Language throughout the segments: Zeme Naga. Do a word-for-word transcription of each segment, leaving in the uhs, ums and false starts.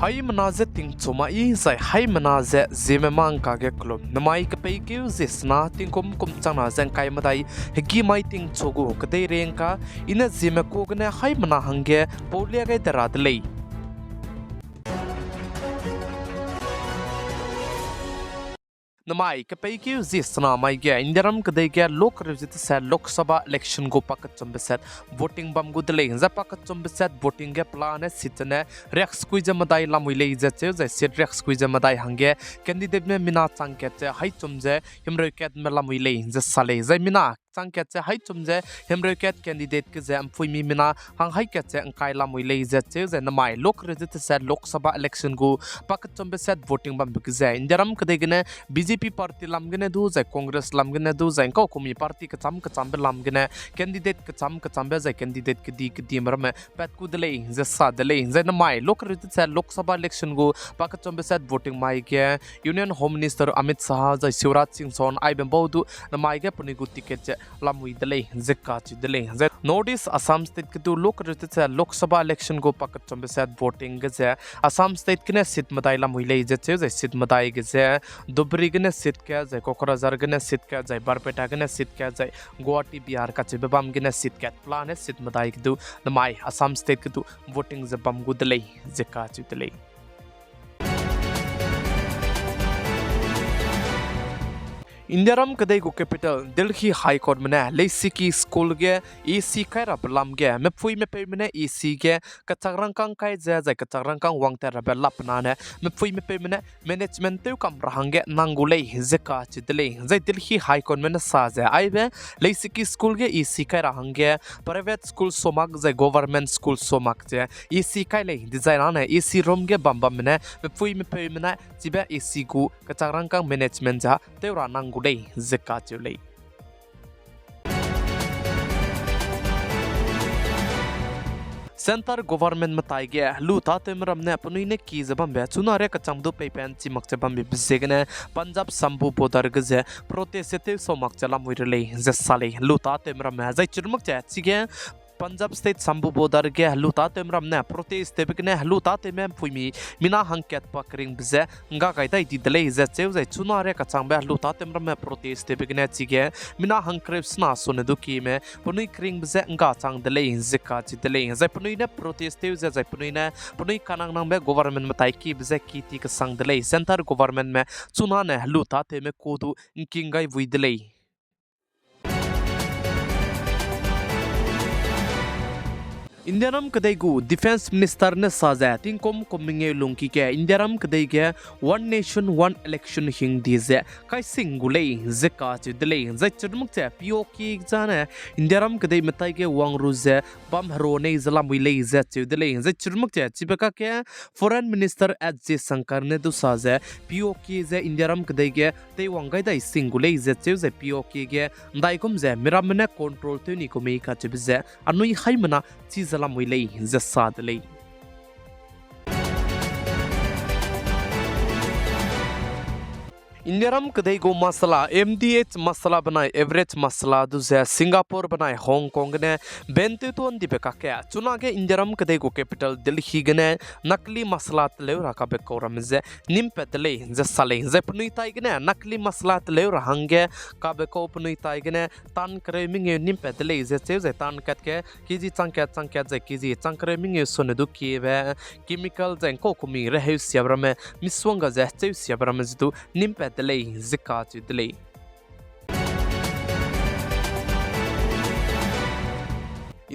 Haimena ze tingchu mai zai haimena ze Zeme mangka ge kelum. Namai kepeikeu zie sena tingkum kum changna ze ngkai medai hegî mai tingchu gu kedeirei ngka, i ne Zeme ku gene haimena hangge paulia gai de ra de lei. Namai kepeikeu zie sena mai ge Indiaram kedei ge lokereu ze tese Lok Sabha election gu pakechumbe set voting bam gu de lei. Zai pakechumbe set voting ge pelane seat zene riaksekui ze medai lamui lei ze cheu zai seat riaksekui ze medai hangge candidateme mina chang kat ze haichum ze himreu katme lamui lei ze sa lei. Zai mina chang kat ze haichum ze himreu kat candidate ge ze mpuimi mina hang hai kat ze ngkai lamui lei ze cheu zai namai lokereu ze tese Lok Sabha election gu pakechumbe set voting bambe ge ze Indiaram kedei gene BJP party lam gene du zai Congress lam gene du zai ngkau kumi party kecham kechambe lam gene candidate kecham kechambe zai candidate kedi kedime ramme pat ku de lei ze sa de lei. Zai namai lokereu ze tese Lok Sabha election gu pakechumbe set voting mai ge Union Home Minister Amit Shah zai Shivraj Singh Chouhan aibe bau du namai ge penui gu ticket ze lamui de lei ze kacheu de lei. Zai North East Assam State ge du lokereu ze tese Lok Sabha election gu pakechumbe set voting ge ze Assam State gene seat medai lamui lei ze cheu zai seat medai ge ze Dhubri gene seat kat zai Kokrajhar gene seat kat zai Barpeta gene seat kat zai Guwahati Bihar kacheube bam gene seat kat pelane seat medai ge du namai Assam State ge du voting ze bam gu de lei ze kacheu de lei. Indiaram kedei gu capital Delhi High Courtme ne leisiki school ge AC kai rabe lam ge mepui mepeume ne AC ge kechak rangkâng kai ze zai kechak rangkâng wangtat rabe lapena ne mepui mepeume ne management tew kam ra hangge nang gu lei ze kacheu de lei. Zai Delhi High Courtme ne sa ze aibe leisiki school ge AC kai ra hangge private school so mak zai government school so mak ze AC kai lei dezai nane AC room ge bam bamme ne mepui mepeume ne chibe AC gu kechak rangkâng management ze tew ra nang gu lei ze kacheu lei. Centre government metai ge helu tâtewme ram ne penui ne ki ze bambe chuna ria kechang du peipen chi mak ze bambe be ziegene Punjab Shambhu border ge ze protest ze tew sau mak ze lamui re lei ze sa lei helu tâtewme ramme. Zai chirmak ze chige Punjab State Shambhu border ge helu tâtewme ram ne protest tewbe gene helu tâtewme mpuimi mina hangkat pa keringbe ze ngga gai dai di de lei ze cheu zai chuna ria kechangbe helu tâtewme ramme protest tewbe gene chige mina hangkereu sena sone du kime penui keringbe ze ngga chang de lei ze kacheu de lei. Zai penui ne protest tew ze zai penui ne penui kanang nangbe government metai kibe ze ki ti kesang de lei. Centre governmentme chuna ne helu tâtewme ku du ngking gai vui de lei. Indiaram kedei gu Defence Minister ne sa ze tingkum kum mengeu lungki ge Indiaram kedei ge One Nation One Election hing di ze kaising gu lei ze kacheu de lei. Zai chirmak ze POK zane Indiaram kedei metai ge wang ru ze bam hero nei ze lamui lei ze cheu de lei. Zai chirmak ze chibe kakge Foreign Minister S Jaishankar ne du sa ze POK ze Indiaram kedei ge teiwang gai dai sing gu lei ze cheu zai POK ge ndaigum ze miramme ne control tew ni gu mei kacheube ze anui haimena chi ze lamui lei ze sa de lei. Indiaram kedei gu masala, M D H masala benai average masala du ze Singapore benai Hong Kong gene ban tew tuan dibe kakge chunage Indiaram kedei gu capital Delhi gene nakli masala teleu ra kabe kau ramme ze nimpat de lei ze sa lei. Zai penui tai gene nakli masala teleu ra hangge kabe kau penui tai gene tan kereu mengeu nimpat de lei ze cheu zai tan kat ge kg changkat changkat zai kg chang kereu mengeu sone du kiebe chemical zai ngkau kumi reheu siabe ramme misuang ga ze cheu siabe ramme ze du nimpat de lei ze kacheu de lei.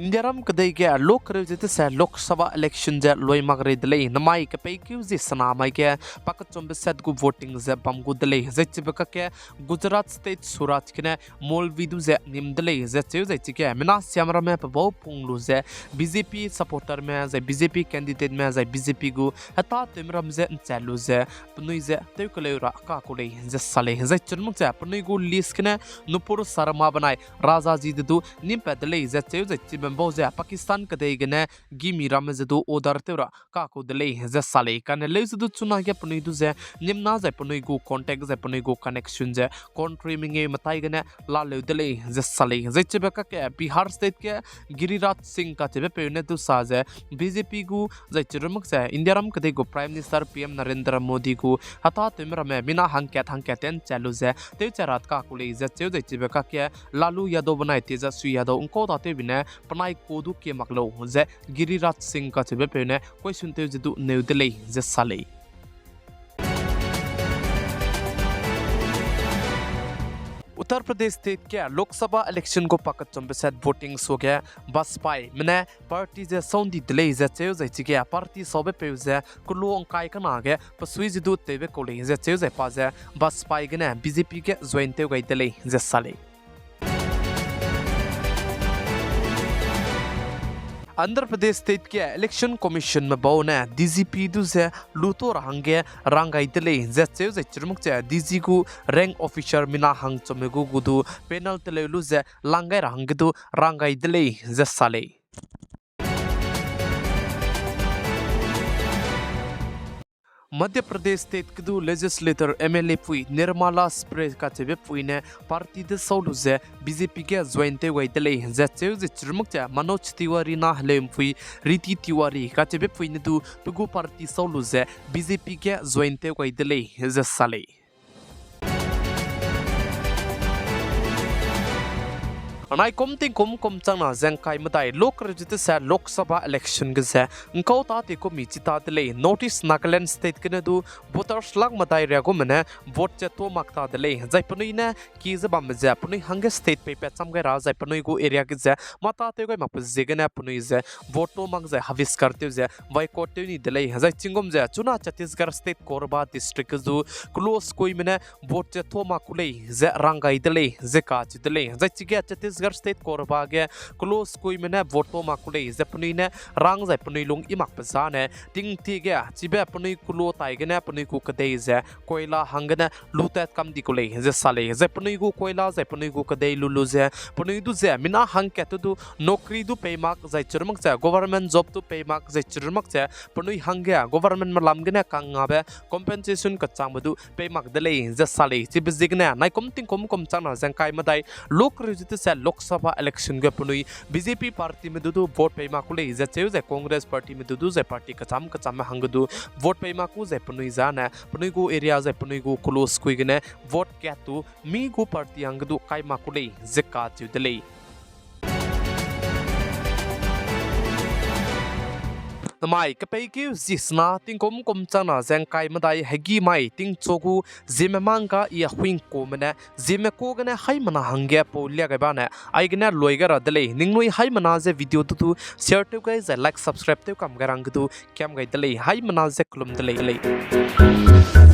Indiaram kedei ge lokereu ze tese Lok Sabha election ze lui mak rei de lei. Namai kepeikeu zie sena mai ge pakechumbe set gu voting ze bam gu de lei. Zai chibe kakge Gujarat State Surat gene Molvi du ze nim de lei ze cheu zai chige mina siam ramme pe bau pung lu ze BJP supporterme zai BJP candidateme zai BJP gu hetâtewme ram ze nchat lu ze penui ze tewkeleu ra kaku lei ze sa lei. Zai chirmak ze penui gu list gene Nupur Sharma benai Rajaji de du nimpat de lei ze cheu zai chibe bau ze Pakistan kedei gene gimi ramme ze du order tew ra kakau de lei ze sa lei. Kane leu ze du chunage penui du ze nimna zai penui gu contact zai penui gu connection ze country mengeu metai gene laleu de lei ze sa lei. Zai chibe kakge Bihar State ge Giriraj Singh kacheube peu ne du sa ze B J P gu zai chirumak ze India ram kedei gu Prime Minister P M Narendra Modi gu heta tewme ramme mina hangkat hangkat ten cha lu ze tewcha rat kakau lei ze cheu zai chibe kakge Lalu Yadav benai Tejaswi Yadav ngkau da tewbe ne penai ku du kie mak lau ze Giriraj Singh kacheube peu ne question tew ze du neu de lei ze sa lei. Uttar Pradesh State ge Lok Sabha election gu pakechumbe set voting suage Bajpaime ne party ze sau ndi de lei ze cheu zai chige party saube peu ze kelu ngkai kena ge pesui ze du tewbe kau lei ze cheu zai pa ze Bajpai gene B J P ge join tew gai de lei ze sa lei. Andhra Pradesh State ge Election Commissionme bau ne D G P du ze luto ra hangge rang gai de lei ze cheu zai chirumak ze D G gu rank officer mina hangchumme gu gu du panel teleu lu ze lang gai ra hangge du rang gai de lei ze sa lei. Madhya Pradesh State ge du legislator M L A pui Nirmala Spray kacheube pui ne party de sau lu ze B J P ge join tew gai de lei ze cheu ze chirumak ze Manoj Tiwari na heleumpui Riddhi Tiwari kacheube pui ne du pe gu party sau lu ze B J P ge join tew gai de lei ze sa lei. Anai kum tingkum kum changna ze ngkai medai lok reu ze tese Lok Sabha election ge ze ngkau tâ te kumi chi ta de lei. North East Nagaland State gene du voters lak medai riagume ne vote ze to mak ta de lei. Zai penui ne ki ze bambe ze penui hangge state peipat cham gai ra zai penui gu area ge ze mâ tâ tew gai makbe ziegene penui ze vote to mak zai haviskar tew ze boycott tew ni de lei. Zai chigum ze chuna Chhattisgarh State Korba District ge du kelo sukuime ne vote ze to mak ku lei ze rang gai de lei ze kacheu de lei. Zai chige Chhattisgarh State Korba ge kelo sukuime ne vote to mak ku lei ze penui ne rang zai penui lung i makbe zane tingtie ge chibe penui kelo tai gene penui gu kedei ze koila hanggene lutat kam di ku lei ze sa lei. Zai penui gu koila zai penui gu kedei lu lu ze penui du ze mina hangkat te du nokri du pei mak zai chirumak ze government job du pei mak zai chirumak ze penui hangge governmentme lam gene kangngabe compensation kechangbe du pei mak de lei ze sa lei. Chibe ziegene nai kum tingkum kum changna ze ngkai medai lok reu ze tese Lok Sabha election ge penui B J P partyme du du vote pei mak ku lei ze cheu zai Congress partyme du du zai party kecham kechamme hangge du vote pei mak ku zai penui zane penui gu area zai penui gu kelo sukui gene vote kat tu mi gu party hangge du kai mak ku lei ze kacheu de lei. Namai kepeikeu zi sena tingkum kum changna ze ngkai medai hegî mai tingchu gu Zeme mangga i a huingkume ne Zeme ku gene haimena hangge pau lia gai bane aigene lui gai ra de lei. Ningnui haimena ze video du du share tew gai zai like subscribe tew kam gai rangge du kiam gai de lei. Haimena ze kelum de lei.